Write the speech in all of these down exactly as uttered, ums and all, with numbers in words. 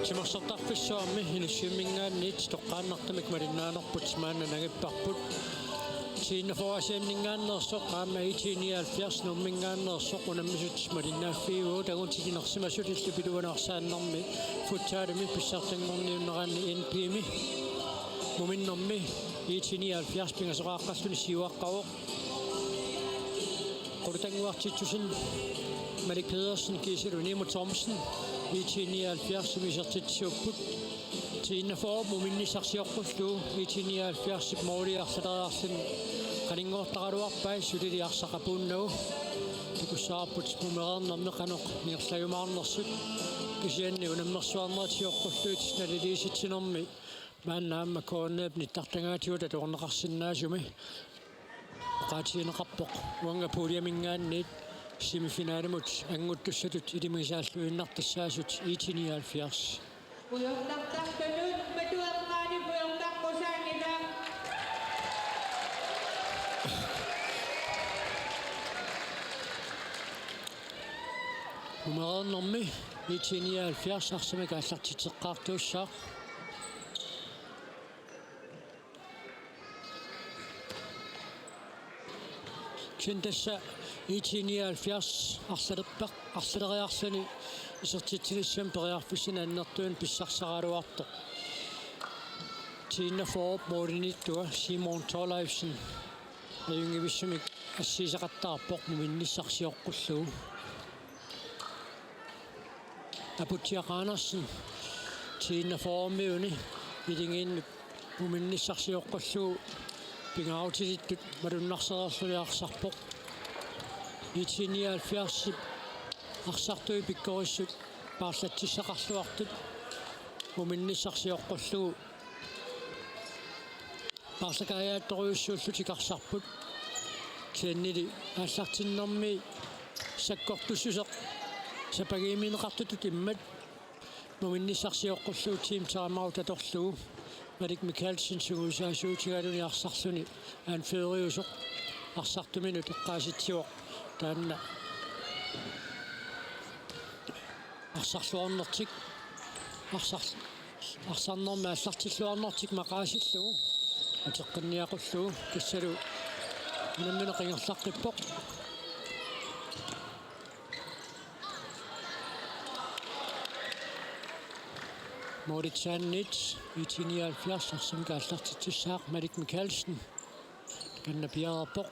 Timersortarfissuarmi Inussivimminngaanniit toqqaannartumik malinnaanerput maanna nangipparput. T-enogfyrre Aasianninngaanneersoq aamma I T nioghalvfjerds Nuumminngaanneersoq unammisut malinnaaffigivagut. Angutit inersimasut illup iluani arsaannermi futsalimi pissartanngorniunneranni N B-mi muminnermi I T nioghalvfjerds pingasoqaaqqalluni siuaqqavoq. Qulutannguaq Titussen, Malik Pedersen kiisalu Nimo Thomsen I T nioghalvfjerdsimi isertitsiupput. T-enogfyrre muminnissaq sioqqullugu I T nioghalvfjerdsip måli arlaleriarluni qaninngortaraluarpai sulili arsaq apuunnagu. Takussavarput mumereernermi qanoq ingerlajumaarnersut, kisianni unammersuarnerit sioqqullugit naliliisitsinermi maanna aamma K N A-p nittartagaatigut atuarneqarsinnaasumi oqaatigineqarpoq uanga puljeminngaanniit semifinalimut annguttussatut ilimagisaalluinnartassaasut I T nioghalvfjerds. Pujortartartunut matueqqaani pujortaqqusaanngilaq. Mumereernermi I T nioghalvfjerds arsamik aallartitseqqaartuussaaq. Kisianni tassa I T nioghalvfjerds arsalerpaq, arsaleriarluni isertitsinissamut periarfissanik annertuumik pissarsaraluartoq. T-enogfyrrep målinittua Simon Thorleifsen ajunngivissumik assigiseqattaarpoq muminnissaq sioqqullugu. Aputsiaq Andersen T-enogfyrremiuni iligiinnut muminnissaq sioqqullugu pingaarutilittut malunnarsereerluni arsarpoq. I T nioghalvfjerdsip arsartui pikkorissut paarlatsissaqarluartut muminnissaq sioqqullugu paarlakaajaattorujussuullutik arsarput. Kisiannili aallartinnermi sakkortussuseq sapagiimmineqartutut immat muminnissaq sioqqullugu team timeout atorlugu Malik Mikaelsen sungiusaasuutigaluni arsarluni anføreriusoq arsartuminut eqqaasitsivoq. Taanna arsarluarnertik arsar- arsarnermi aallartilluarnertik maqaasillugu ateqqinniaqullugu tassalu unammineq ingerlaqqippoq. Målitsaanniit I T nioghalvfjerds arsamik aallartitsissaaq Malik Mikaelsen. Takanna piareerpoq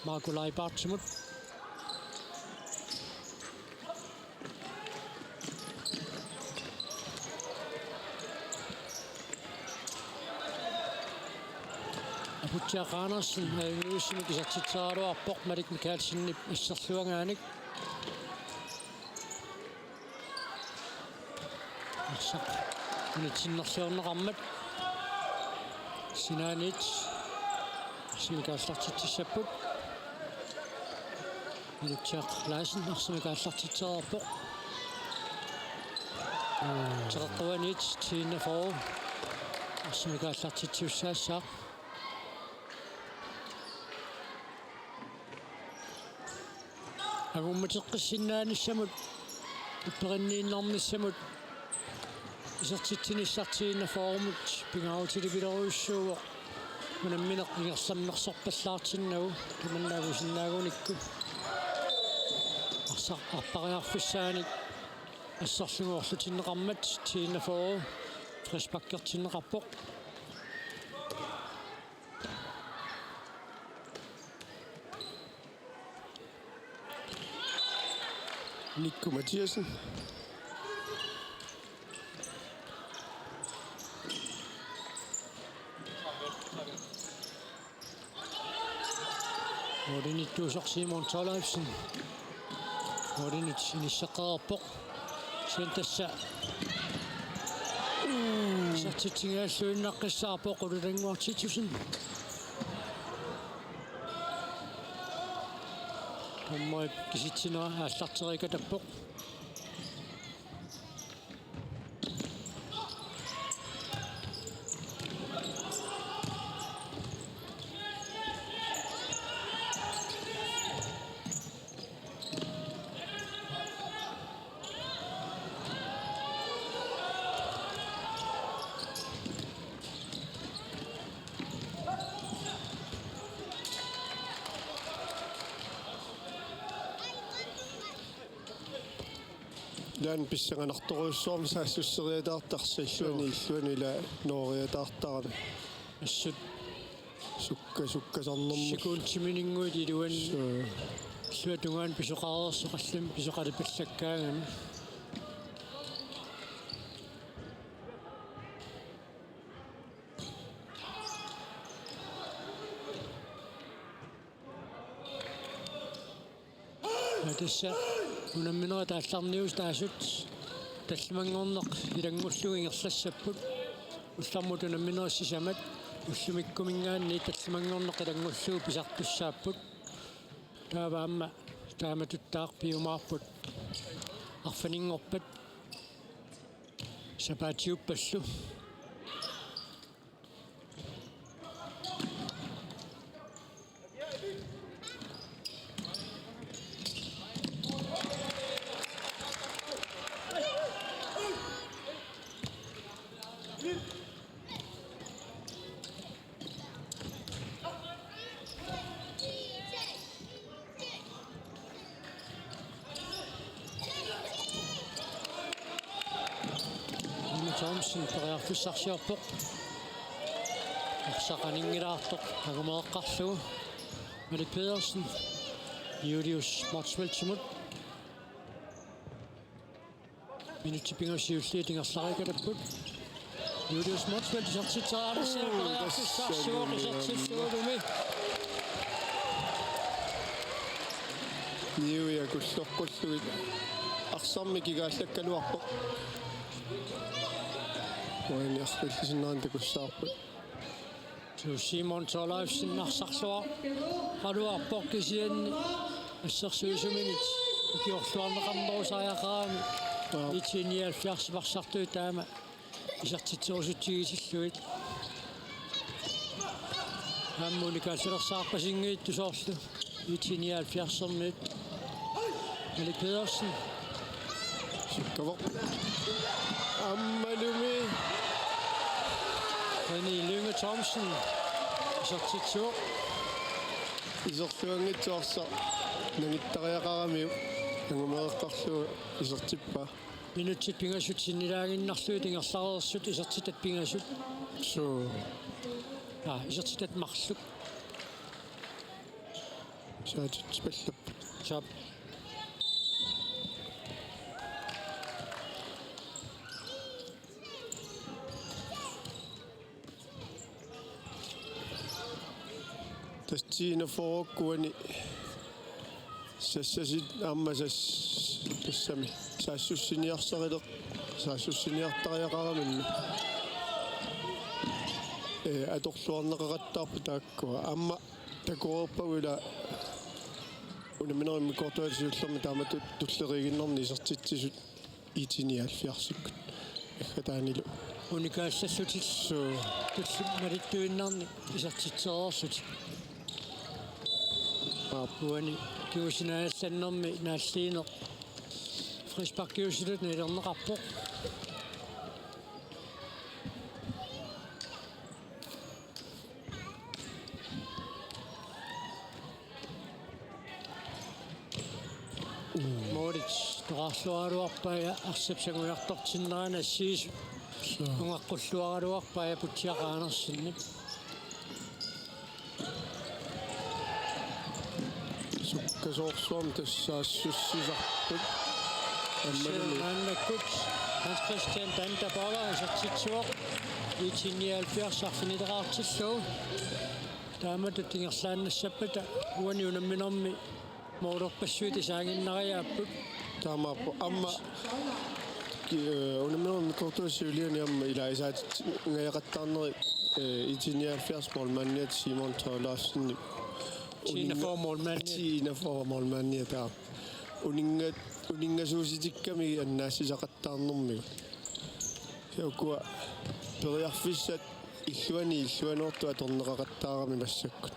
Marco Leibartsimut. Aputsiaq Andersen ajunngivissumik isertitseraluarpoq Malik Mikaelsenip asserluangaanik. Arsaq unitsinnerliorneqarmat. Sinaaniit arsamik aallartitsissapput. Ilutsiaq Larsen arsamik aallartitsereerpoq. Teqeqquaniit T-enogfyrre arsamik aallartitsisussaassaaq. Angummateqqissinnaanissannut upperinniinnarnissannut isertitsinissaq T-enogfyrremut pingaarutilipilerujussuuvoq unammineq ingerlammersorpallaartinnagu tamanna angusinnaagunikku. Arsaq appariarfissaanik assorlugu orlutinneqarmat T-enogfyrre frisparkertinneqarpoq. Nikko Mathiassen. Målinittuusoq Simon Thorleifsen. Målinit inisseqqaarpoq. Kisianni tassa isertitsinngilluinnaqqissaarpoq Ululannguaq Titussen. Dommerip kisitsinera aallarteriikatappoq. Ilaanni pissanganartorujussuarmik saassusseriataartarsi illuani illuani ila nooriataartarami. Assut sukka sukkasarnermut. Sekundimininnguit iluani. Suu. Illuatungaani pisoqareersoqarluni pisoqalipallakkaangami. Ja, tassa unamminerit aallarniusut taasut tallimanngorneq ilanngullugu ingerlassapput. Ullarmut unamminerit sisamat ullumikkuminngaanniit tallimanngorneq ilanngullugu pisartussaapput. Taava aamma taamatuttaaq piumaarput arfininngorpat sapaatiuppallu. Rune Thomsen periarfissarsiorpoq. Arsaq aninngilaartoq angumereqqarlugu. Malik Pedersen, Julius Motzfeldtimut. Minutsit pingasut siulliit ingerlariikkaluarput. Julius Motzfeldt isertitseriarsiuk. Uu, periarfissarsivoq, tassami isertitsigulumi. Niuiaq kulloqqullugit arsarmik kigaallakkaluarpoq. Uani arfillisinnaani takussavarput. Suu, Simon Thorleifsen arsarluaraluarpoq kisianni assersuisuminit ikiorluarneqarnerusariaqarami. Aap. I T nioghalvfjerds arsartui taama isertitserusutsigisillugit. Aamma unikaallilersaarpasinngitsoq soorlu I T nioghalvfjerdsermiut. Malik Pedersen. Sikkavoq. Aammalumi. René Lynge Thomsen. Isertitsivoq. Iserluanngitsoq arsaq nangittariaqaramiuk. Angumereqqarlugu isertippaa. Minutsit pingasut sinnilaaginnarlugit ingerlareersut isertitat pingasut. Suu. Aa, isertitat marluk. Saatitsipallap. Saap. Tassa T enogfyrre-kkuani sassasit aamma sas-, tassami saassussiniarsarileq, saassussiniartariaqaraminni. Ee, atorluarneqaqattaarput taakkua. Aamma takoreerpagut ila unamminerit immikkoortuata siullermi taamatut tulleriiginnarni isertitsisut I T nioghalvfjerdsikkut. Aggataanilu. Unikaallallutillu. Suu. Tulliuttut malittuinnarni isertitsereerlutik. Aap. Uani kingusinaajaallannermi naalliineq frisparkiusilutik nalilerneqarpoq. Målit toqqarluaraluarpaa ja arsap sangujartortinnerani assigisut. Suu. Ungaqqulluaraluarpaa ja putsiaq aanersinni. Sukkasoorsuarmik tassa saassussisarput. Aammalumi. Maannakkut Hans Christian Danta Boller isertitsivoq. I T nioghalvfjerds arfinileraartillugu. Taamatut ingerlaannassappata uani unamminermi målerpassuit isaaginnariaapput. Taamaappoq. Aamma, ee, unamminerit immikkoortuata siuliani aamma ilagisaatitsinngajaqattaarneri, ee, I T nioghalvfjerds målmandiata Simon Thorleifsenip. T enogfyrre målmandiata. T enogfyrre målmandiata, taava. Uninga-, uninngasuusitikkamigit annaassisaqattaarnermigut. Ukua periarfissat illuani illuanuartut atorneqaqattaarami massakkut.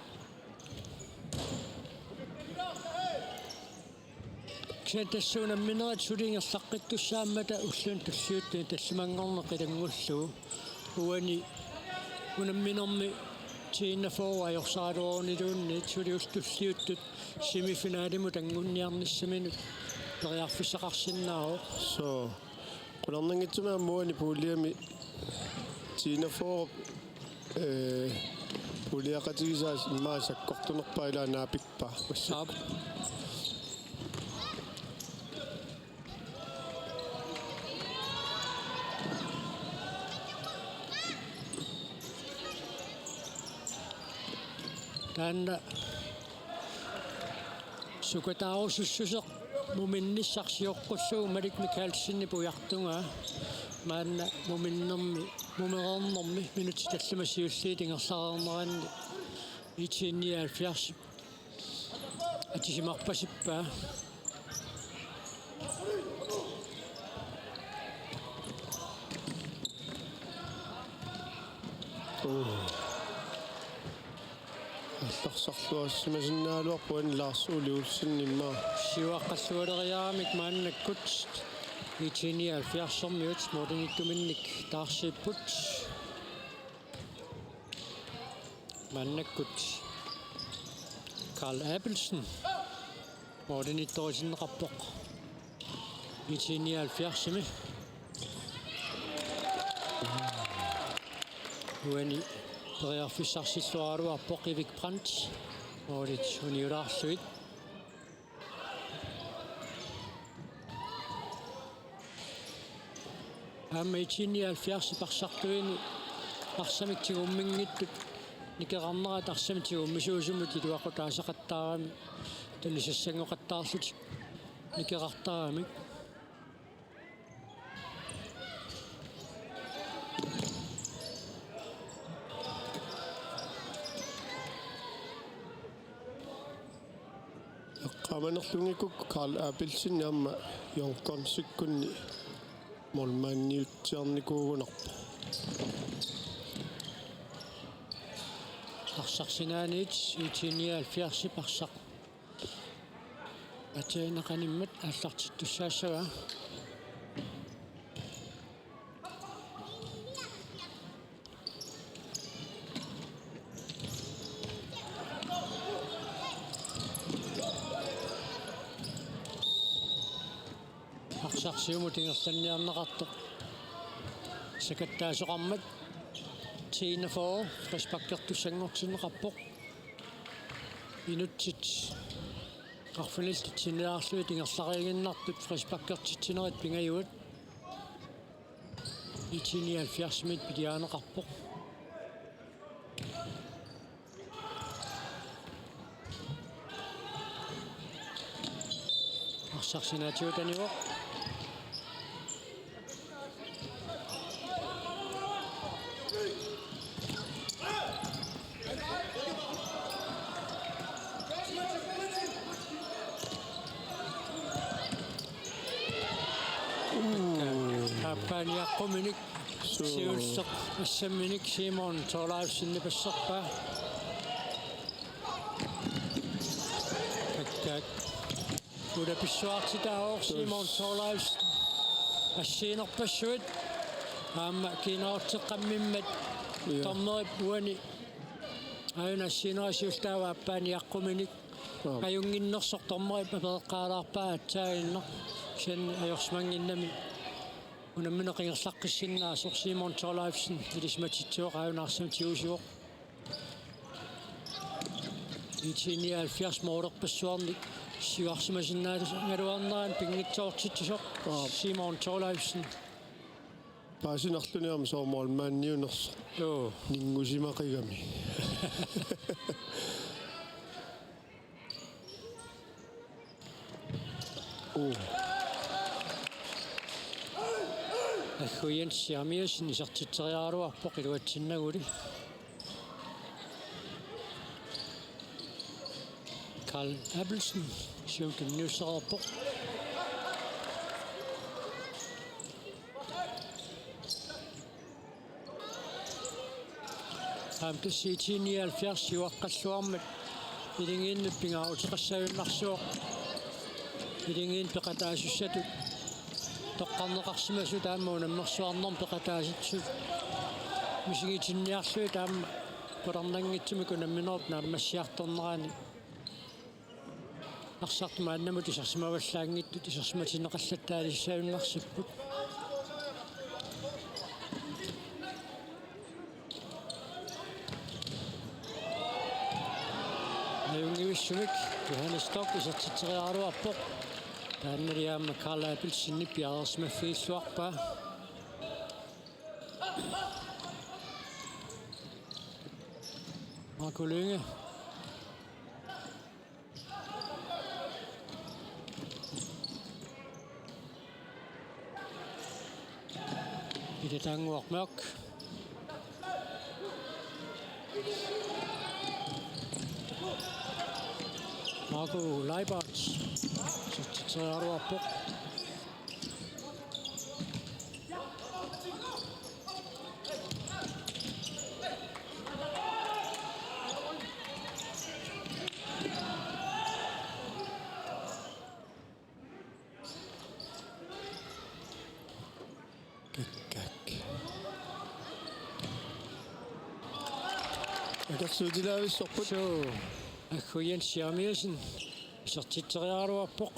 Kisianni tassa unamminerit suli ingerlaqqittussaammata ulluni tulliuttuni tallimanngorneq ilanngullugu. Uani unamminermi T enogfyrre ajorsaraluaruniluunniit suli ullut tulliuttut semifinalimut anguniarnissaminut periarfissaqarsinnaavoq. Suu. Qularnanngitsumik aamma uani puuliami Tina Foorup, ee, puuliaqatigisaa immaqa sakkortunerpaa ilaa naapippaa. Aap. Taanna sukataarusussuseq muminnissaq sioqqullugu Malik Mikaelsenip ujartugaa. Maanna muminnermi, mumereernermi minutsit tallimat siulliit ingerlareerneranni I T nioghalvfjerds atisimarpasippaa. Uu. Allarsarluarsimasinnaagaluarpoq uani Lars Ole Olsen immaqa. Siuaqqallualeriaramik maannakkut I T nioghalvfjerdsermiut målimiittuminnik taarsiipput. Maannakkut Karl Abelsen målimiittoritinneqarpoq I T nioghalvfjerdsimi. Uani periarfissarsilluaraluarpoq Erik Brandt målit uniulaarlugit. Aamma I T nioghalvfjerdsip arsartuini arsamik tigumminngitsut nikerarnerat arsamik tigummisuusumut iluaqutaasaqattaarami, tanissassanngoqattaarlutik nikerartaramik. Eqqaamanerlunngikkukkit Karl Abelsen aamma Jørgen Sikkunni målmandiutsiarnikuugunarpoq. Arsaq sinaaniit I T nioghalvfjerdsip arsaq. Ateena qanimmat aallartittussaassagaa. Arsaq siumut ingerlanniarneqartoq. Sakattaasoqarmat Tina Fore frisparkertussanngortinneqarpoq. Minutsit arfinillit sinnilaarlugit ingerlariiginnartut frisparkertitsinerit pingajuat. I T nioghalvfjerdsimiit piliaaneqarpoq. Arsaq sinaatigut anivoq. Aappaaniaqquminik Suu. Siulleq assamminik Simon Thorleifsen nipasserpaa. Kakkaak. Ulapissuartitaavoq Simon Thorleifsen. Assiinerpassuit. Aamma kiinarutseqqammimmat. Ja. Dommerip uani. Aajuna assiinera siullaavoq aappaaniaqquminik. Aap. Ajunnginnersoq dommerip apereqqaalaarpaa aatsaaginnaq. Kisianni ajorsimannginnami unammineq ingerlaqqissinnaasoq Simon Thorleifsen ilisimatitsivoq aajuna arsamik tigusivoq. I T nioghalvfjerds målerpassuarnik siuarsimasinnaagaluarnerani pinngitsoortitsisoq. Aap. Simon Thorleifsen. Paasinarluni aamma soorlu målmandiunersoq. Joo. Ninngusimaqigami. Uu. Aggu Jens Jeremiassen isertitseriaraluarpoq iluatsinnaguli. Karl Abelsen siumut tunniussereerpoq. Aamma tassa I T nioghalvfjerds siuaqqalluarmat iligiinnut pingaaruteqassagunarsivoq. Iligiinnut peqataasussatut toqqarneqarsimasut aamma unammersuarnermut peqataasussatut misigitinniarlugit aamma qularnanngitsumik unamminerup naammassiartornerani. Arsartut maannamut isersimavallaanngitsut isersimatinneqallattaalissagunarsipput. Ajunngivissumik Johannes Stork isertitseriaraluarpoq. Taannali aamma Karl Abelsenip piareersimaffigilluarpaa. Marco Lynge. Peter Danguaq Mørk. Marco Leibert. Isertitseriaraluarpoq. Kak, kak. Akersuutilaavissorput. Suu, Aggu Jens Jeremiassen isertitseriaraluarpoq.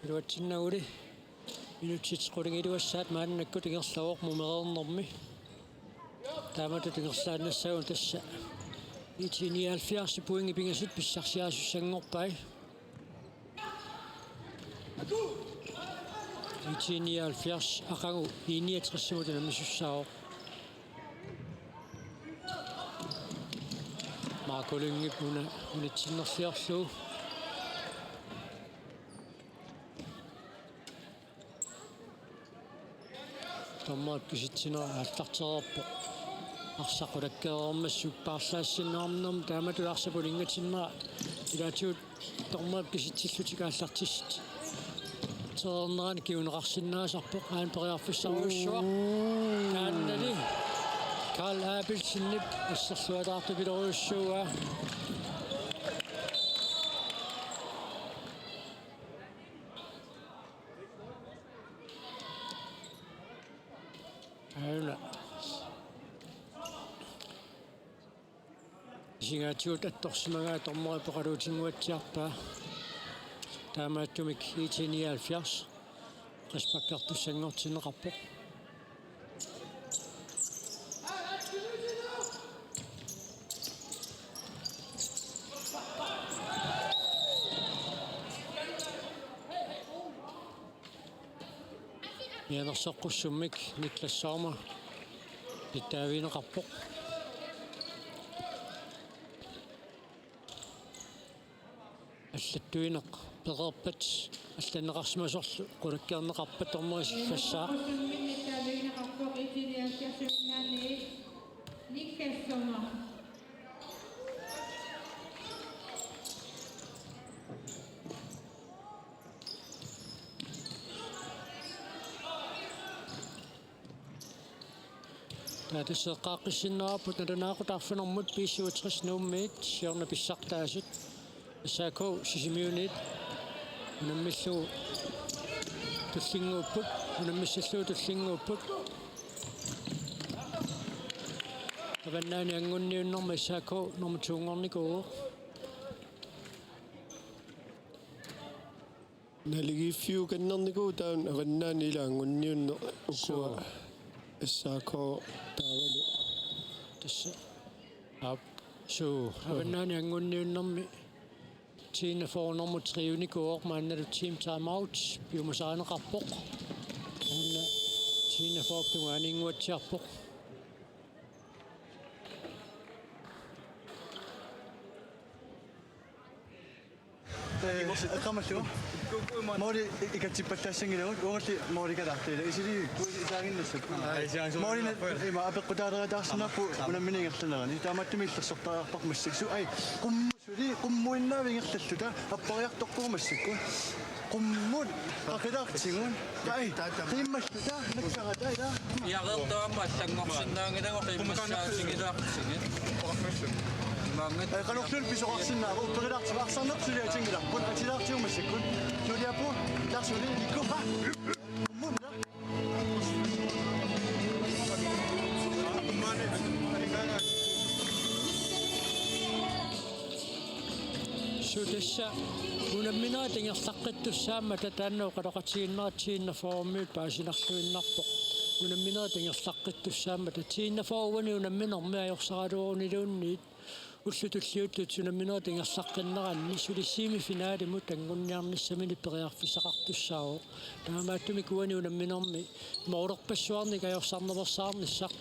Iluatsinnaguli minutsit qulingiluassaat maannakkut ingerlavoq mumereernermi. Taamatut ingerlaannassaaq tassa. IT nioghalvfjerds pointit pingasut pissarsiarisassanngorpai. IT nioghalvfjerds aqagu I niogtresimut unammisussaavoq. Marco Lyngep una unitsinnerliorlugu. Dommerip kisitsinera aallartereerpoq. Arsaq qulakkeereermat suppaarlaassinnaarnermi taamatut arsap uninngatinnerani ilaatigut dommerip kisitsillutik aallartitsereernerani kinguneqarsinnaasarpoq, aana periarfissarujussuaq. Taannali Karl Abelsenip asserluataartupiloorujussuuaa. Aana. Isigaatigut attorsimagaa dommeri poqaluutinnguatsiarpaa. Taamaattumik IT nioghalvfjerds frisparkertussanngortinneqarpoq. Mianersoqqussummik Niklas Sommer nittaavigineqarpoq. Allattuineq pereerpat allanneqarsimasorlu qulakkeerneqarpat dommerip isillassaa. Niklas Sommer. Taava tassa eqqaaqqissinnaarput nalunaaqutaq arfineq-marlunut B syvogtres Nuummiit siorna pissartaasut. S A K Sisimiuniit unammillugu tullinnguupput, unammissallugu tullinnguupput. Avannaani anguniunnermi S A K nummer to-nngornikuuvoq. Naligiiffiukannernikuuvoq taanna avannaani ila anguniunneq ukua. Suu. S A K taavalu. Tassa. Aap. Suu, avannaani anguniunnermi T enogfyrre nummer tre-nikuuvoq maannalu team timeout piumasarineqarpoq. Taanna T enogfyrre tungaaniinnguatsiarpoq. Ee, eqqaamallugu. Måli i-, ikatsippallaassanngilaq, uangalu måli kalaartiila. Isili isaaginnassapput. Aa, isaaginnassapput. Måli na-, ima apeqqutaaleriataarsinnaapput unammineq ingerlanerani. Taamaattumik illersortariaqarparput massakkut. Ai, qummu-, suli qummuinnaaviit ingerlalluta appariartorpoq massakkut. Qummut, qaqilaartigut. Ai, qiimmalluta, nakkarata, ila. Piareertuarmat allanngorsinnaanngilagut qiimmassaatigilaartigit. Imaanngitsoq. Ai, qanorluunniit pisoqarsinnaavoq, upperilaartigu arsarneq suliatinngilarput, atilaartigu massakkut. Juliapu, taava suli, ikku, ha? Qummut, ila. Sut Tassa unamminerit ingerlaqqittussaammata taanna oqaloqatigiinnerat T-enogfyrremiut paasinarluinnarpoq. Unamminerit ingerlaqqittussaammata T-enogfyrre unamminermi ajorsaraluaruniluunniit ullut tulliuttut unamminerit ingerlaqqinneranni suli semifinalimut anguniarnissaminik periarfissaqartussaavoq. Taamaattumik uani unamminermi målerpassuarnik ajorsarnaveersaarnissaq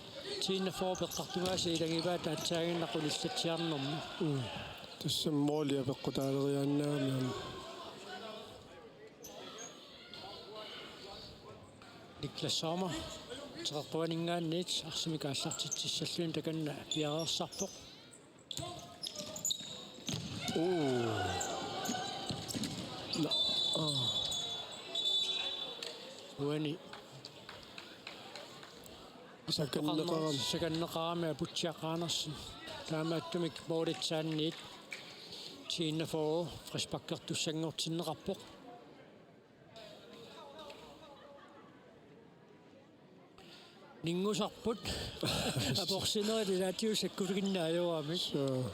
T-enogfyrre peqqartugaasa ilagivaat aatsaaginnaq unillatsiarnermi. Mm. Tassa måli apeqqutaaleriaannaagami. Niklas Sommer, teqeqquaninngaanniit arsamik aallartitsissalluni takanna piareersarpoq. Uu. Na, aa. Uani. Sakanneqarami. Sakanneqarami Aputsiaq Andersen. Taamaattumik målitsaanniit T-enogfyrre frisparkertussanngortinneqarpoq. Ninngusarput. Aporsinerit ilaatigut sakkuliginnaajuaramik. Suu.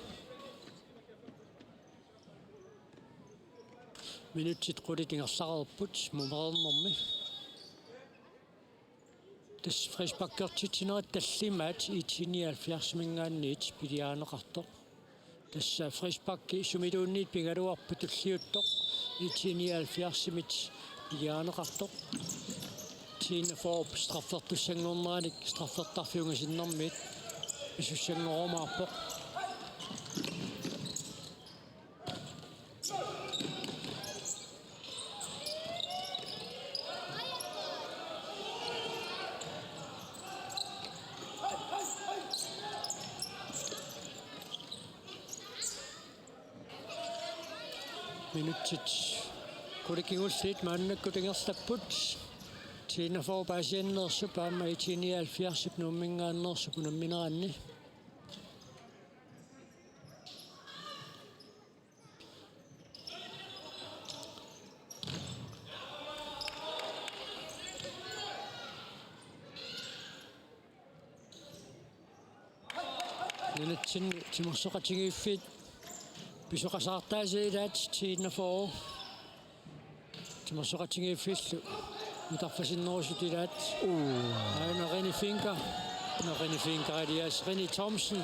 Minutsit qulit ingerlareerput mumereernermi. Tassa frisparkertitsinerit tallimaat IT-nioghalvfjerdsiminngaanniit piliarineqartoq. Tassa frisparki sumiluunniit pigaluarpat tulliuttoq IT-nioghalvfjerdsimit piliarineqartoq. T-enogfyrre straffertussanngorneranik straffertarfik ungasinnermiit pisussanngorumaarpoq. Minutsit qulit kingulliit maannakkut ingerlapput. T-enogfyrre paasianneersup aamma IT-nioghalvfjerdsip Nuumminngaanneersup unammineranni. Nunatsinni timersoqatigiiffiit pisoqasaartaasa ilaat T-enogfyrre. Timersoqatigiiffiillu utarfasinnerusut ilaat. Uu. Aana René Fink. Nå, René Fink Elias. René Thomsen.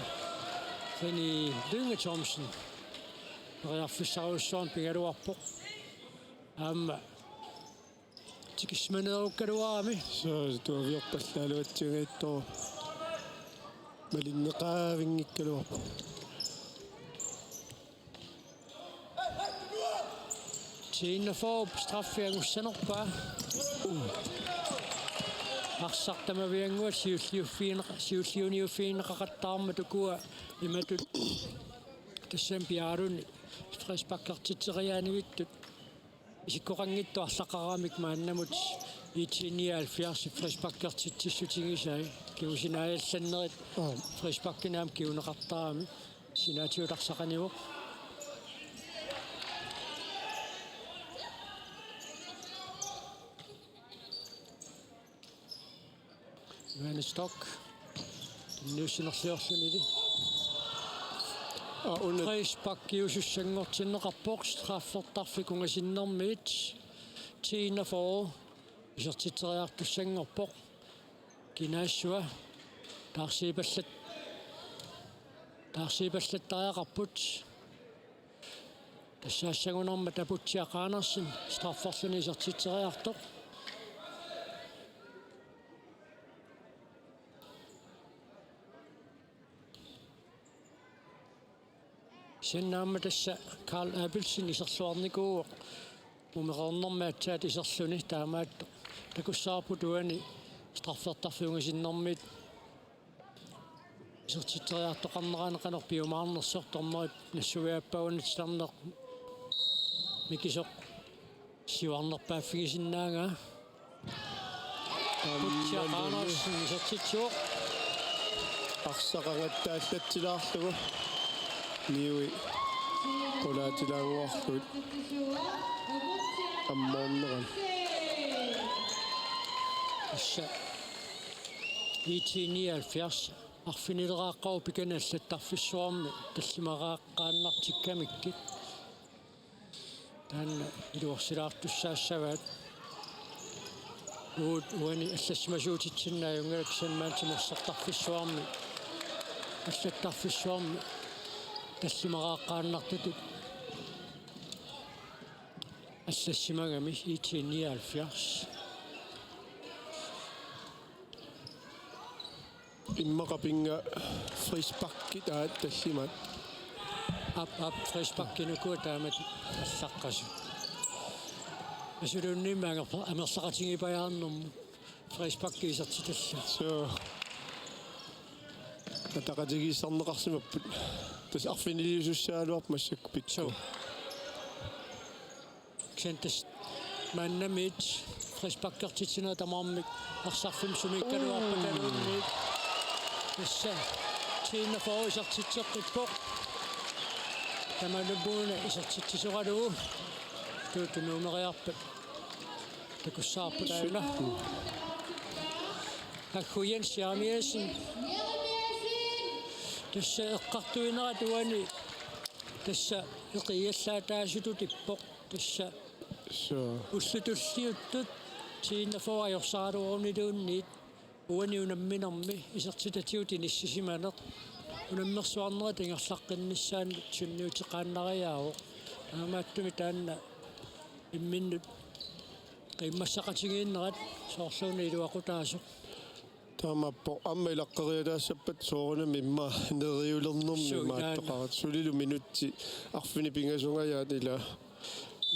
René Lynge Thomsen. Periarfissarujussuarmik pigaluarpoq. Aamma tikismaneerukkaluarami. Suu, tuaviorpallaaluatsigaattoq. Malinneqaavinngikkaluarpoq. T-enogfyrre straffi angussanerpaa. Arsaq tamaviannguaq siulliuffigineqa-, siulliuniuffigineqaqattaarmat ukua imatut tassami piaaruni frisparkertitseriaanivittut. Isikkoqanngitsoq arlaqaramik maannamut IT-nioghalvfjerds frisparkertitsissutigisai kingusinaajaallannerit. Aap. Frisparkinik aamma kinguneqartarami sinaatigut arsaq anivoq. Johannes Stock. Tunniussinerliorlunili. Aa, una. Frisparkiusussanngortinneqarpoq straffertarfik ungasinnermiit. T-enogfyrre isertitseriartussanngorpoq. Kinaassua. Taarsiipallat-, taarsiipallattariaqarput. Tassaassagunarmat Aputsiaq Andersen strafferluni isertitseriartoq. Kisianni aamma tassa Carl Abelsen iserluarnikuuvoq. Mumereernermi aatsaat iserluni taamaattoq. Takussavarput uani straffertarfik ungasinnermiit isertitseriartoqarnerani qanoq piumaarnersoq, dommerit nassuiaappavunga titarneq mikisoq siuarnerpaaffigisinnaangaa. Aputsiaq Andersen isertitsivoq. Arsaq angattaallatsilaarlugu. Niui qulaatilaannguarlugit ammoornerani. Tassa IT-nioghalvfjerds arfinileraaqqavoq pikani allattarfissuarmi tallimaraaqqaannartikkamikkit. Taanna iluarsilaartussaassavaat. Uut uani allassimasuutitsinnut ajunngilaq, kisianni maanna timersortarfissuarmik allattarfissuarmik tallimaraaqqaannartutut allassimagami IT nioghalvfjerds. Immaqa pinnga frisparkit aat tallimaat. Aap, aap, frisparkit ukua taamatut allaqqasut. Asuluunniimmi amerla-, amerlaqatigiippajaarnermut frisparkit isertitallugu. Suu. Ataqatigiissaarneqarsimapput. Tassa arfiniliusussaagaluarpoq massakkut pikku. Suu. Kisianni tassa maannamiit frisparkertitsineq tamarmik arsarfimmik sumiikkaluarpataluunniit. Tassa T enogfyrre isertitseqqippoq. Tamanna puuna isertitsisoralugu. Tuutunuumeriarpat takussavarput aajuna. Aggu Jens Jeremiassen. Tassa eqqartuinerata uani. Tassa eqiallaataasutut ippoq. Tassa. Suu. Ullut tulliuttut T enogfyrre ajorsaraluaruniluunniit uani unamminermi isertitatigut inissisimaneq unammersuarnerat ingerlaqqinnissaanut sunniuteqaannariaavoq. Taamaattumik taanna imminnut qiimmassaqatigiinnerat soorluuna iluaqutaasoq. Taamaappoq, aamma ilaqqeriataassappat soorunami immaqa neriulernermi. Suu, imaattoqarput. Sulilu minutsit arfineq-pingasungajaat ila.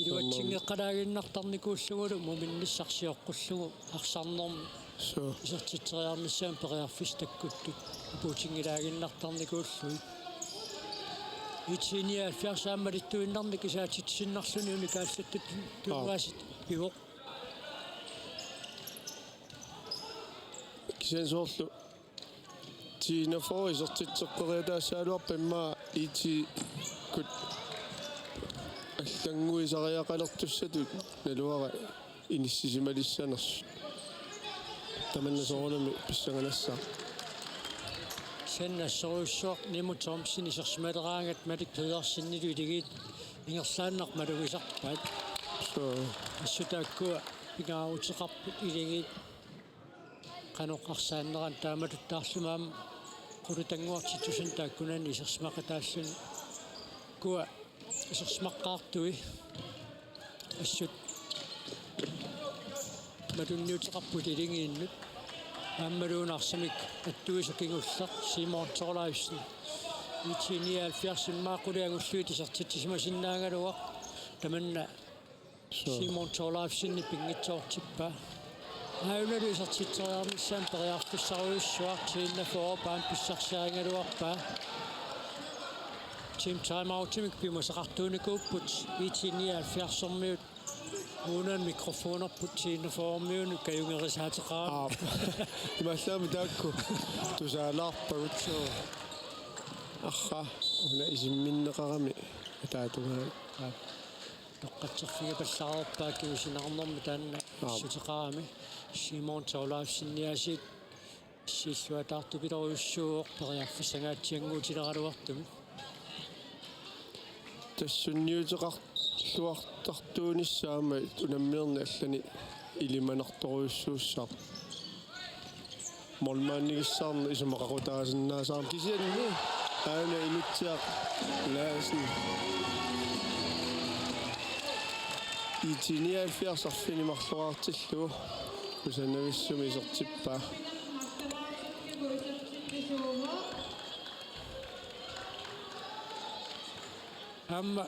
Iluatsinngeqqalaaginnartarnikuullugulu muminnissaq sioqqullugu arsarnermi. Suu. Isertitseriarnissaanut periarfissat takkuttut apuutinngilaaginnartarnikuullugit. IT nioghalvfjerds aamma malittuinnarnik isaatitsinnarluni unikaalsattut. Aa. Tungaasiit pivoq. Kisianni soorlu T enogfyrre isertitseqqeriataassagaluarpat immaqa IT-kkut allannguisariaqalertussatut naluara inissisimalissanersut. Tamanna soorunami pissanganassaaq. Kisianni assorujussuaq Nimo Thomsen isersimaleraangat Malik Pedersenilu iligiit ingerlaannaq malugisarpaat. Suu. Assut taakkua pingaaruteqarput iligiit qanoq arsaannerani taamatuttaarlumi aamma qulutannguartittusunut taakkunani isersimaqataalluni. Ukua isersimaqqaartui assut matunniuteqarput iligiinnut. Aammaluuna arsamik attuisa kingulleq Simon Thorleifsen. IT nioghalvfjerds immaqa qulit angullugit isertitsisimasinnaagaluaq. Tamanna Suu. Simon Thorleifsenip pinngitsoortippaa. Aajunalu isertitseriarnissaanut periarfissarujussuaq T enogfyrre aamma pissarsiarigaluarpaa. Team timeoutimik piumasaqartuunikuupput IT nioghalvfjerdsermiut. Uunaan mikrofonerput T enogfyrremiunut kajungerisaateqarami. Aap. Imaallaammi taakku tusaalaarpagut. Suu. Arraa, una isimminneqarami ataatungaa. Aap. Toqqatserfigipallaarpaa kingusinneqarnermi taanna. Aap. Issuteqarami Simon Thorleifseniaasiit issiilluataartupilorujussuuvoq periarfissangaatsiannguutileraluartumik. Tassa sunniuteqarluartartuunissaa aamma unamminerni allani ilimanartorujussuussaaq. Målmandigissaarneq isumaqaqutaasinnaasarami kisianni aana Inutsiaq Larsen. IT nioghalvfjerds arfineq-marloraartillugu kusanavissumik isertippaa. Aamma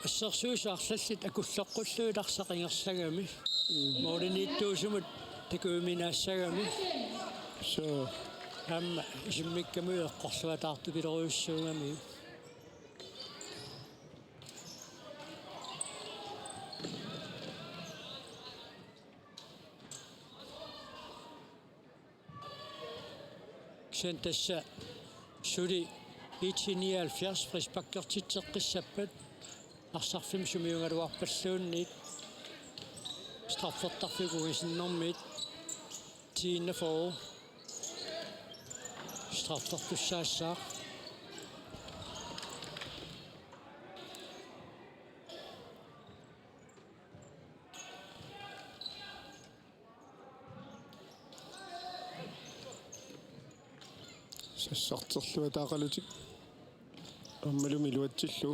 assersuisut arlallit akulloqqullugit arsaq ingerlagami. Mm. Målimiittuusumut takujuminaassagami. Suu. Aamma isimmikkamut eqqorluataartupilorujussuugami. Kisianni tassa suli IT nioghalvfjerds frisparkertitseqqissappat arsarfimmut sumiugaluarpalluunniit straffertarfik ukisinnermiit T enogfyrre straffertussaassaaq. Sassarterluataaqalutik. Aammalumi iluatsillugu.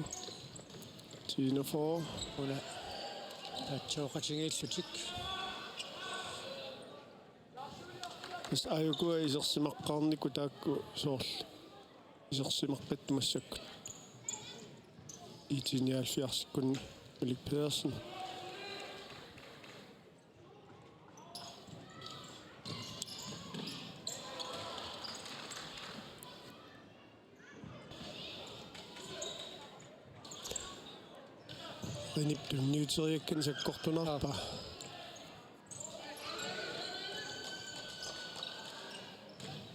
Tiinafo. Una. Tatsooqatigiillutik. Tassa aajukua isersimaqqaarnikut taakku soorlu. Isersimaqqittumassakkut. I T nioghalvfjerdsikkut Malik Pedersen. Uanip tunniuteriakkani sakkortunaarpaa.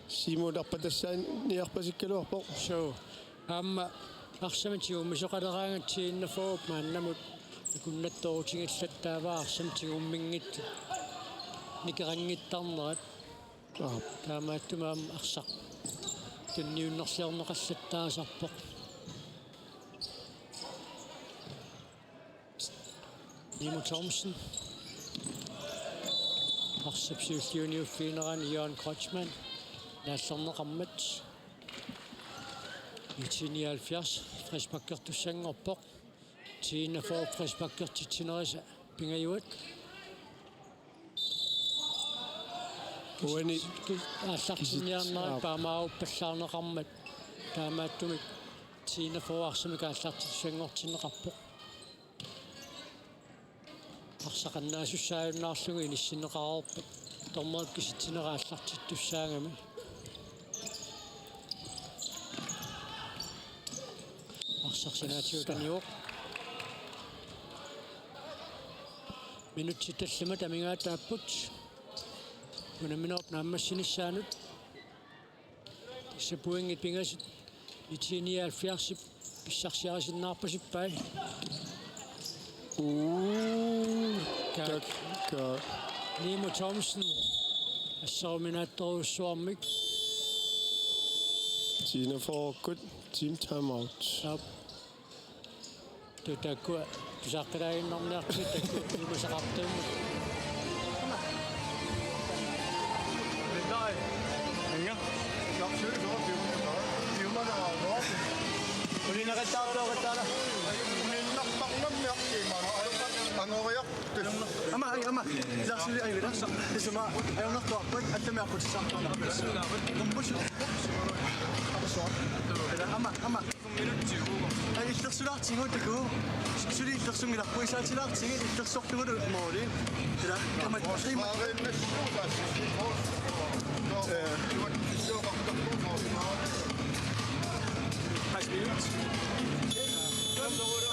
Siumut arpatassaaniarpasikkaluarpoq. Suu. Aamma arsamik tigummisoqaleraangat T enogfyrre maannamut akunnattoorutigillattaavaa arsamik tigumminngitsut nikeqanngittarnerat. Aap. Taamaattumik aamma arsaq tunniunnerliorneqallattaasarpoq. Nimo Thomsen. Arsap siulliuniuffiginerani Jørgen Kreutzmann naallerneqarmat. I T nioghalvfjerds frisparkertussanngorpoq. T enogfyrre frisparkertitsinerisa Pingajuat. Uani aallartinniarnerat, aap, paamaaruppallaarneqarmat. Taamaattumik T enogfyrre arsamik aallartittussanngortinneqarpoq. Arsaq annaasussaajunnaarlugu inissinneqareerpat. Dommerip kisitsinera aallartittussaagami. Arsaq sinaatigut anivoq. Minutsit tallimat amigaataapput unamminerup naammassinissaanut. Tassa pointit pingasut I T nioghalvfjerdsip pissarsiarisinnaarpasippai. Uu, kaak. Kaak, kaak. Nimo Thomsen. Asseruminaattorujussuarmik. T enogfyrrekkut team timeout. Aap. Tassa taakkua tusaaqqilaaginnarniartigit taakkua ilumasaqartuummut. Ama, ai, ama. Ilarsuli, ai, ilarsaq. Isuma, ajornartuarpat, attamiaqqutissaartuarnarpassuit. Qummut. Arsuaq. Ila, ama, ama. Ai, illersulaartigu takuuk. Suli illersunngilarput, isaatilaartigit illersorlugulu mooli. Ila, kamat, kamat.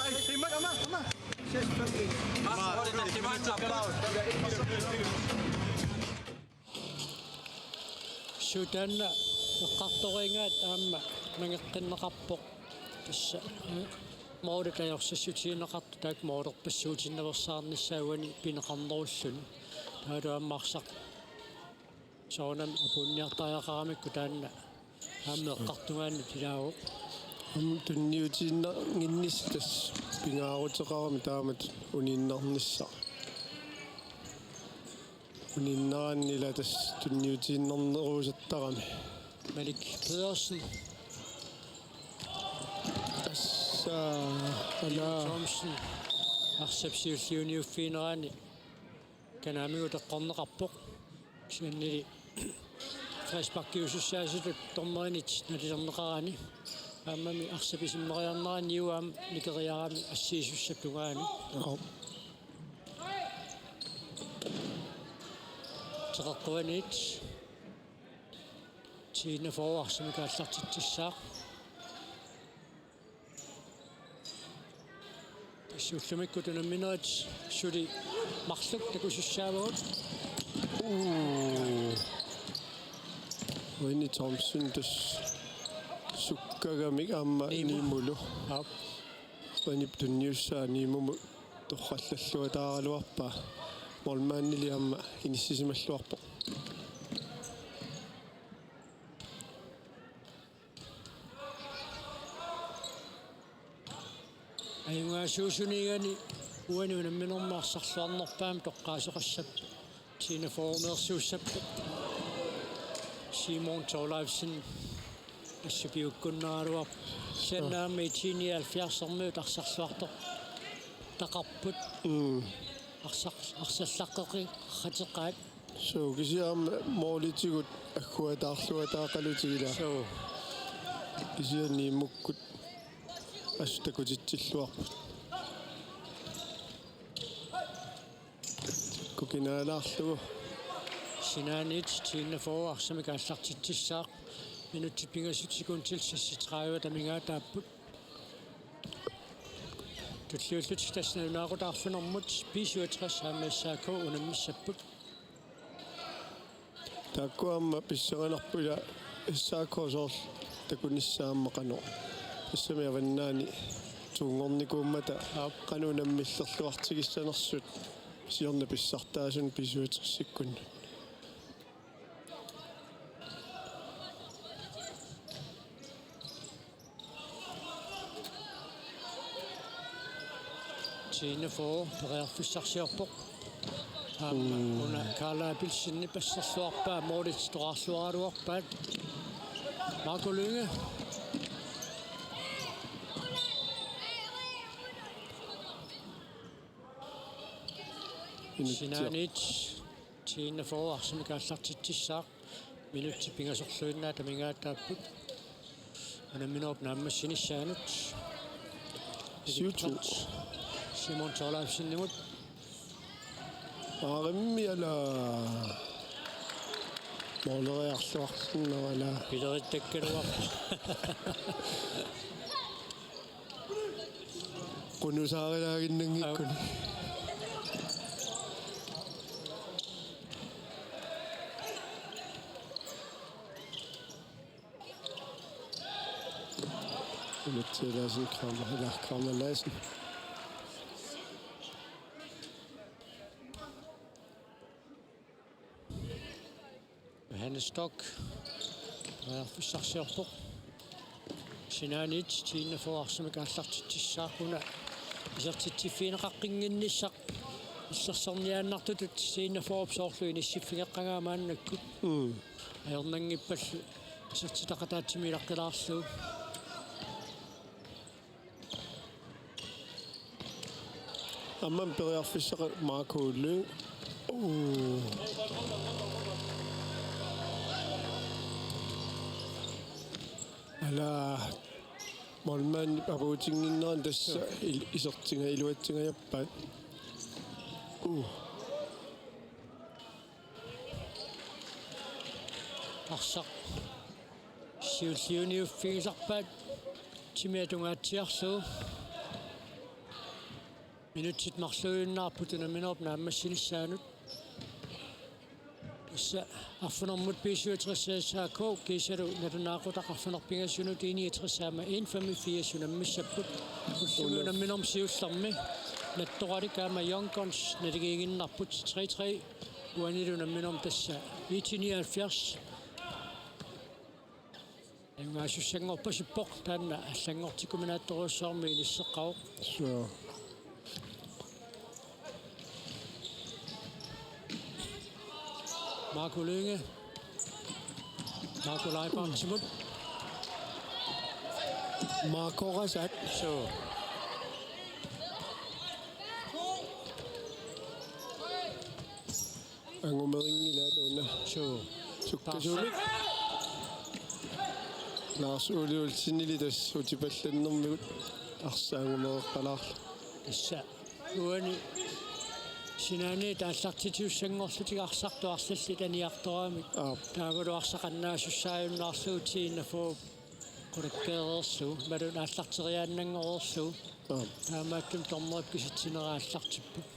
Ai, imat, ama, ama. Suu, taanna eqqartorigaat aamma nangeqqinneqarpoq. Tassa, eh, moolit ajorsassutigineqartut taakku moolerpassuutinnaveersaarnissaat uani pineqarnerulluni. Taavalu aamma arsaq soorunami apuunniartariaqaramikku taanna aamma eqqartugaanni ilaavoq. Aamma tunniutiinnannginnissaq tassa pingaaruteqarami taamatut uniinnarnissaq. Uniinnaraanni ila tassa tunniutiinnarnerusuttarami. Malik Pedersen. Tassa, ala. Thomsen. Arsap siulliuniuffiginerani kanaamigut eqqorneqarpoq. Kisiannili frisparkiusussaasutut dommerinit nalilerneqarani. Aammami arsap isimmeriarnerani uagut nikeriarami assiisussap tungaanut. Aap. Teqeqquaniit. T enogfyrre arsamik aallartitsissaaq. Tassa ullumikkut unamminerit suli marluk takusussaavagut. Uu. Uani Thomsen tassa sukkagamik aamma Nimo. Nimolu. Aap. Uanip tunniussaa Nimomut torrallalluataaraluarpaa. Målmandili aamma inissisimalluarpoq. Ajugaasuusuniigani uani unamminermi arsarluarnerpaamik toqqaasoqassapput. T enogfyrremeersuussappat. Simon Thorleifsen. Assut piukkunnaraluarpoq. Siannaammi I T nioghalvfjerds-ermiut arsarluartortaqarput. Mm. Arsar-, arsallaqqeqateqaat. Suu, kisianni aamma moolitigut agguataarluataaqalutik ilaa. Suu. Kisianni imukkut assut takutitsilluarput. Kukinaalaarlugu. Sinaaniit T enogfyrre arsamik aallartitsissaaq. Minutsit pingasut sekundit seksogtredive amigaataapput. Tulliullutik tassa nalunaaqutaq arfinermut B syvogtres aamma S A K unammissapput. Taakku aamma pissanganarpoq ilaa S A K soorlu takunissaat aamma qanoq. Tassami avannaani tuunngornikuummata, aap, qanoq unammillerluartigissanersut siorna pissartaasunik B syvogtres-ikkunnut. T enogfyrre periarfissarsiorpoq. Aamma, mm, una Karl Abelsenip asserluarpaa, moolitit toqqarluaraluarpaat. Marco Lynge. Minuttia. Sinaaniit T enogfyrre arsamik aallartitsissaaq. Minutsit pingasorluinnaat amigaataapput. Unamminerup naammassinissaanut. Syv to. Simon Thorleifsenimut. Aarimmi ala. Mooleriarluarsinnarpoq ala. Pilerittakkaluarpoq. Qunusaaralaaginnanngikkuni. Unitsilaasin Kramer, ilaa, Kramer Larsen. Johannes Stock. Periarfissarsiorpoq. Sinaaniit T enogfyrre arsamik aallartitsissaaq, una isertitsiffigineqaqqinnginnissaq illersorniaannartutut T enogfyrre-p soorlu inissiffigeqqagaa maannakkut. Mm. Ajornanngippallu isertitaqataatsimik ilaqqilaarlugu. Aamma periarfissaq Marco Lynge. Uu. Ala, målmandip apuutinnginnerani tassa il-, isertinga-, iluatsingajappaa. Uu. Arsaq siulliuniuffigisarpaat timip atungaatsiarlugu. Minutsit marluinnaapput unamminerup naammassinissaanut. Tassa arfinermut B syvogtres S A K kiisalu nalunaaqutaq arfineq-pingasunut I niogtres aamma N femogfirs unammissapput. Ullumi unamminermi siullermi Nattoralik aamma Young Guns naligiiginnarput tre tre. Uanilu unamminermi tassa I T nioghalvfjerds. Ajugaasussanngorpasippoq, taanna allanngortikkuminaattorujussuarmik inisseqqavoq. Suu. Marco Lynge. Marco Leibartsimut. Marco Rasat. Suu. Angumerinngilaat una. Suu. Sukkasuumik. Lars Ole Olsenili tassa utipallannermigut arsaq angumereqqalaarlugu. Tassa uani sinaaniit aallartitiussanngorlutik arsartut arlallit aniartoramik. Aap. Taavalu arsaq annaasussaajunnaarlugu T enogfyrre qulakkeereerlugu, imaluunniit aallarteriaannanngoreerlugu. Aap. Taamaattumik dommerip kisitsinera aallartippoq.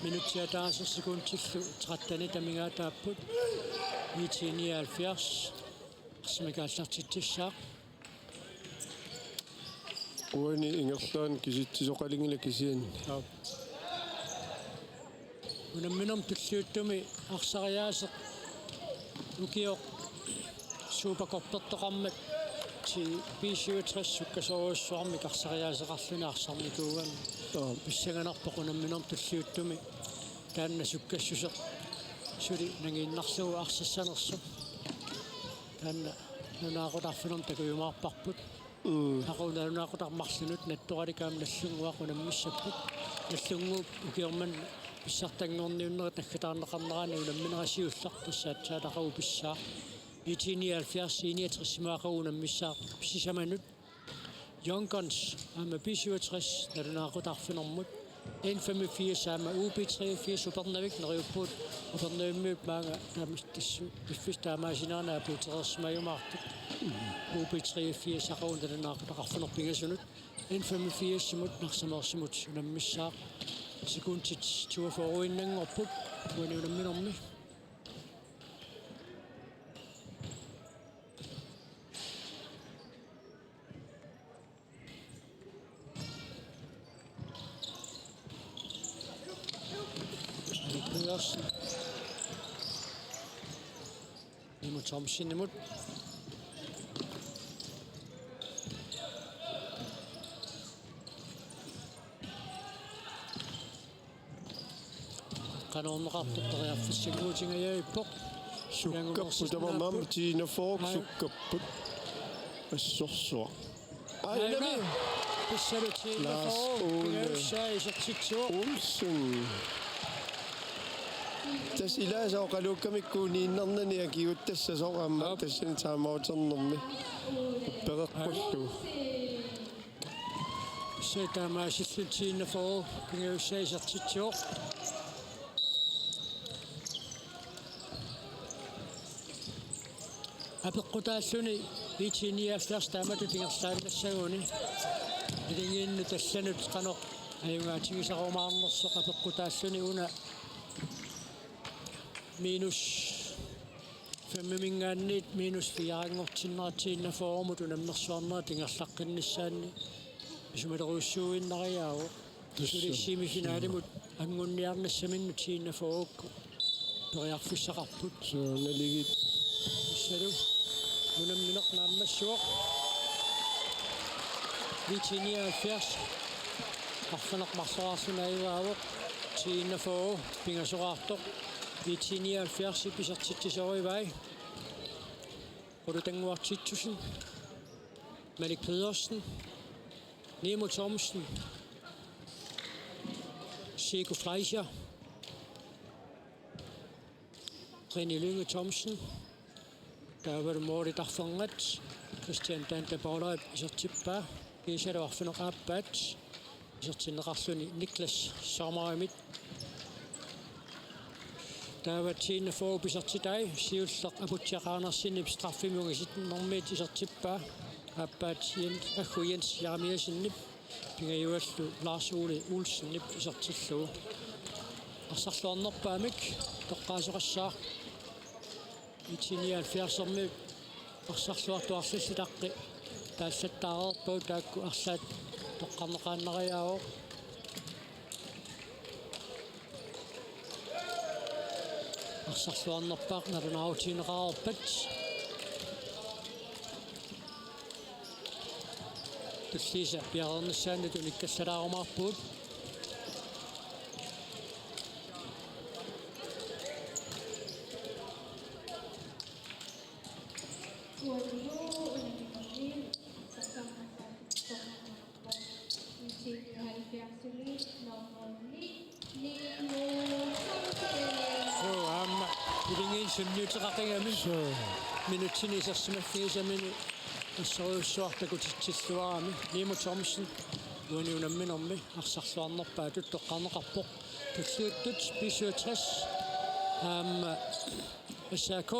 Minutsit ataaseq sekundillu tretten amigaataapput. I T nioghalvfjerds arsamik aallartitsissaaq. Uani ingerlaannaq kisitsisoqalinngilaq kisianni. Aap. Unamminermi tulliuttumi arsariaaseq ukioq Supercuppertoqarmat ti B syvogtres sukkasoorujussuarmik arsariaaseqarluni arsarnikuugami. Aap. Pissanganarpoq unamminermi tulliuttumi taanna sukkassuseq suli nangiinnarlugu arsassanersoq. Taanna nalunaaqutaq arfineq-marlunnik takujumaarparput. Mm. Aqagu nalunaaqutaq marlunut Nattoralik aamma Nagdlunguaq unammissapput. Nagdlunguup ukioq manna pissartanngorniunnerit naggataarneqarnerani unammineq siulleq, tassa aatsaat aqagu pissaaq. IT nioghalvfjerds, I niogtres-imut aqagu unammissaaq sisamanut. Young Guns aamma B syvogtres nalunaaqutaq arfineq-marlunut. N femogfirs aamma U B treogfirs Upernavik neriuppugut. Upernavimmiut maanga taama tassa piffissaq taamaasinerani apuutereersimajumaartut. U B treogfirs aqagu nalunaaqutaq arfineq-marlunnik pingasunut. N femogfirs-imut Narsaameersimut unammissaaq. Sekundit toogfyrre-innanngorput uani unamminermi. Pedersen. Nimo Thomsenimut. Qanorneqartoq periarfissanngooq tingajavippoq. Sukkapput tamarmik aamma T enogfyrre. Aj. Sukkapput. Assorsuaq. Aj, aajuna. Nami. Pissalu T enogfyrre. Lars Ole. Pingajussai isertitsivoq. Olsen. Tassa ilaasa oqaluukkamikku niinnarnani akiuuttassasut aamma. Aap. Tassani timeouternermi. Pereqqullugu. Tassa taamaasilluni T enogfyrre pingajussai isertitsivoq. Apeqqutaalluni IT nioghalvfjerds taamatut ingerlaannassaguni. Iligiinnut allanut qanoq ajugaatigisarumaarnersoq apeqqutaalluni una minus femiminngaanniit minus fire-nngortinnera T enogfyrre-mut unammersuarnerat ingerlaqqinnissaanni isumalerujussuuinnariaavoq. Tassa. Suli semifinalimut anguniarnissaminnut T enogfyrre-kkut periarfissaqarput. Suu, nalugit. Tassalu unammineq naammassivoq. IT nioghalvfjerds arfineq-marloriarluni ajugaavoq. T enogfyrre pingasoraartoq. IT nioghalvfjerds isertitsisorivai. Ulutannguaq Titussen, Malik Pedersen, Nimo Thomsen, Siku Fleischer, Rene Lynge Thomsen, taavalu målip arfernat Christian Dante Paulai isertippaa, kiisalu arfineq-aappaat isertinneqarluni Niklas Sommerimit. Taava T enogfyrre isertitai siulleq Aputsiaq Andersenip straffimut ungasissuarnermiit isertippaa. Aappaat Jens, Aggu Jens Jeremiassenip pingajuallu Lars Ole Olsenip isertillugu. Arsarluarnerpaamik toqqaasoqassaaq. IT nioghalvfjerds-ermiut arsarluartut arlallit aqqi taallattaareerpagut, taakku arlaat toqqarneqaannariaavoq. Arsarluarnerpaaq nalunaarutigineqareerpat. Tulliisa piareernissaannut unikkallalaarumaarpugut. Suu, aamma iligiinnut sunniuteqaqigami. Suu. Minutsini isersimaffigisamini assorujussuaq takutitsilluarami. Nimo Thomsen uani unamminermi arsarluarnerpaatut toqqarneqarpoq. Tulliuttut B syvogtres aamma S A K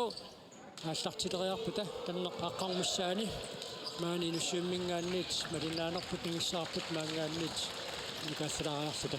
aallartileriarpata Danneq aqqarneq missaani, maani Nuussuimminngaanniit malinnaanerput nangissavarput, maanngaanniit inukaallalaariarluta.